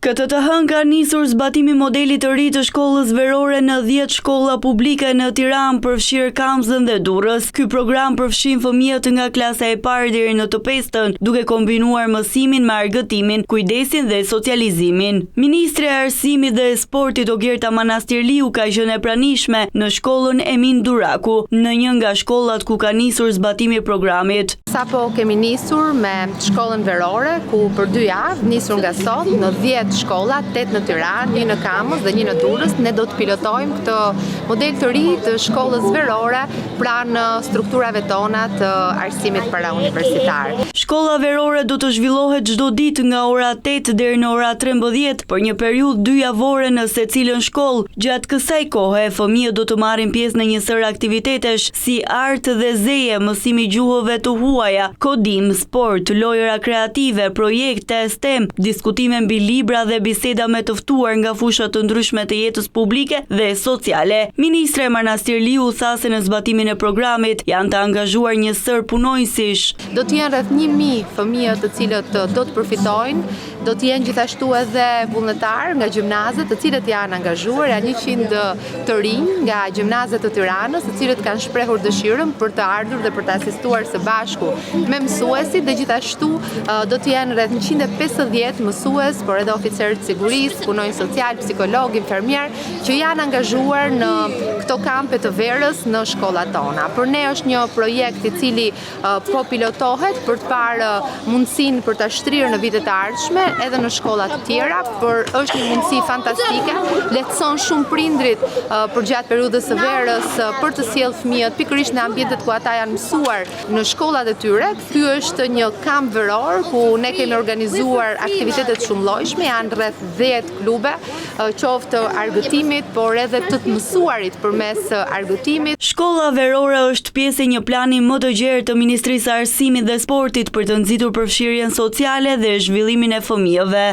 Këtë të hënë ka nisur zbatimi i modelit të ri të shkollës verore në 10 shkolla publike në Tiranë, përfshirë Kamzën dhe Durrës. Ky program përfshin fëmijët nga klasa e parë deri në të pestën, duke kombinuar mësimin me argëtimin, kujdesin dhe socializimin. Ministrja e Arsimit dhe Sportit Ogerta Manastirliu ka qenë e pranishme në shkollën Emin Duraku, në një nga shkollat ku ka nisur zbatimi i programit. Sapo kemi nisur me shkollën verore, ku për dy javë, nisur nga sot, në 10 shkolla, 8 në Tiranë, një në Kamëz dhe një në Durrës, ne do të pilotojmë këtë model të ri të shkollës verore pranë strukturave tona të arsimit parauniversitar. Shkolla verore do të zhvillohet çdo ditë nga ora 8 deri në ora 13 për një periudhë dy javore në secilën shkollë. Gjatë kësaj kohe, fëmijët do të marrin pjesë në një sërë aktivitetesh, si art dhe zeje, mësim i gjuhëve të huaja, kodim, sport, lojëra kreative, projekte, STEM, diskutime mbi libra dhe biseda me të ftuar nga fusha të ndryshme të jetës publike dhe sociale. Ministrja Manastirliu tha se në zbatimin e programit janë të angazhuar një sërë punonjësish. Do të jenë rreth 1000 fëmijë të cilët do të përfitojnë Do të jenë gjithashtu edhe vullnetarë nga gjimnazet, të cilët janë angazhuar, janë 100 të rinj nga gjimnazet të Tiranës, të cilët kanë shprehur dëshirën për të ardhur dhe për të asistuar së bashku me mësuesit dhe gjithashtu do të jenë rreth 150 mësues, por edhe oficerë të sigurisë, punonjës social, psikologë, infermierë që janë angazhuar në këto kampe të verës në shkollat tona. Për ne është një projekt i cili po pilotohet për të parë mundësinë për ta shtrirë në vitet e ardhshme edhe në shkolla të tjera, por është një mundësi fantastike, lehtëson shumë prindrit përgjatë periudhës së verës për të sjellë fëmijët pikërisht në ambientet ku ata janë mësuar në shkollat e tyre. Ky është një kamp veror ku ne kemi organizuar aktivitete të shumëllojshme, janë rreth 10 klube, qoftë të argëtimit, por edhe të të mësuarit përmes argëtimit. Shkolla verore është pjesë e një plani më të gjerë të Ministrisë së Arsimit dhe Sportit për të nxitur përfshirjen sociale dhe zhvillimin e fëmijëve.